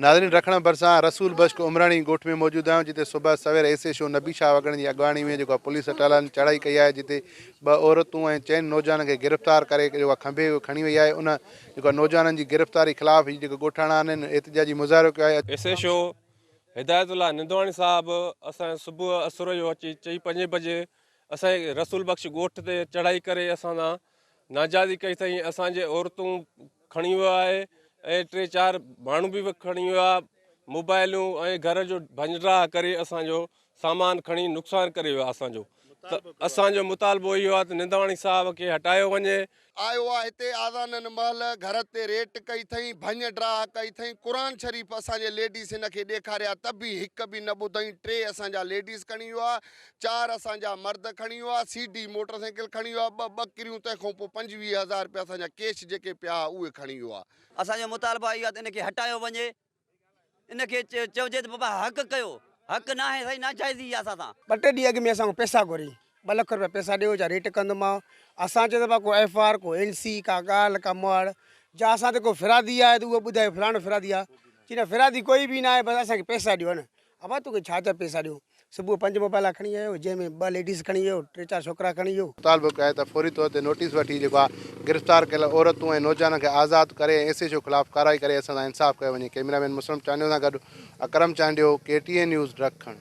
ناظرين رکڻ ڀرسان رسول بخش عمراڻي ڳوٺ ۾ موجود آهيون جتي صبح سوير ايس ايڇ او نبي شاهه وڳڻ جي اڳواڻي ۾ جيڪو پوليس اٽالن چڙهائي ڪئي آهي جتي ٻه عورتون ۽ چئن نوجوانن کي گرفتار ڪري جيڪو کنڀي کڻي وئي آهي ان جيڪو نوجوانن جي گرفتاري خلاف هي جيڪو ڳوٺاڻا آهن احتجاجي مظاهرو ڪيو آهي. S H O Hidayat Ullah Nandwani صاحب اسان صبح اسر جو اچي چئي پنجين بجي اسان جي رسول بخش ڳوٺ تي چڙهائي ڪري اسان سان ناجائزي ڪئي اٿئي اسان جي عورتون کڻي ويو آهي ۽ ٽي چار ماڻهو به کڻي ويو آهي موبائلون ۽ گهر جو ڀڃ ڊاهه ڪري اسان جو سامان کڻي نقصان ڪري ويو آهي اسان جو ته اسان جو مطالبو اهو آهي ته نندواڻي صاحب کي هٽايو وڃي. آيو آ هتي آذانن مهل گهر تي ريٽ ڪئي ٿئين ڀڃ ڊاهه ڪئي ٿئين قرآن شريف اسان جي ليڊيز هن کي ڏيکاريا ته به هڪ به نه ٻڌئين ٽي اسان جا ليڊيز کڻي ويو آ چار اسان جا مرد کڻي ويو آ، سي ڊي موٽر سائيڪل کڻي ويو آ، ٻه ٻڪريون تنهن کان پوء 25 هزار رپيا اسان جا ڪيش جيڪي پيا ها اهي کڻي ويو آ. اسان جو مطالبو اهو آهي ته ان کي هٽايو وڃي، ان کي چئجي ته بابا حق ڪيو، حق ناهي سائين ناجائزي آهي اسان سان. ٻه ٽي ڏينهن اڳ ۾ اسان کان پئسا گهري ٻه لک رپيا پئسا ڏيو جا ريٽ ڪندومانء، اسان چيو ته بابا ڪو ايف I R ڪو اين سي ڪا ڳالهه ڪا مهاڙ جا اسان تي ڪو فرادي آهي ته اهو ٻڌايو فلاڻو فرادي آهي، چي نه فرادي ڪوئي به ناهي بس اسان کي پئسا ڏيو نه ابا توکي ڇا جا پيسا ڏيون. صبح پنج موبائلا کڻي آيو، جنهن ۾ ٻه ليڊيز کڻي ويو، ٽي چار ڇوڪرا کڻي ويو. مطالبو ڪيو آهي ته فوري طور تي نوٽيس وٺي جيڪو آهي گرفتار ڪيل عورتون ۽ نوجوانن کي آزاد ڪري ۽ ايس ايڇ او خلاف ڪارروائي ڪري اسان سان انصاف ڪيو وڃي ڪئميرا مين مسلم چانڊيو سان گڏ Akram Chandio K T N news Rakhan.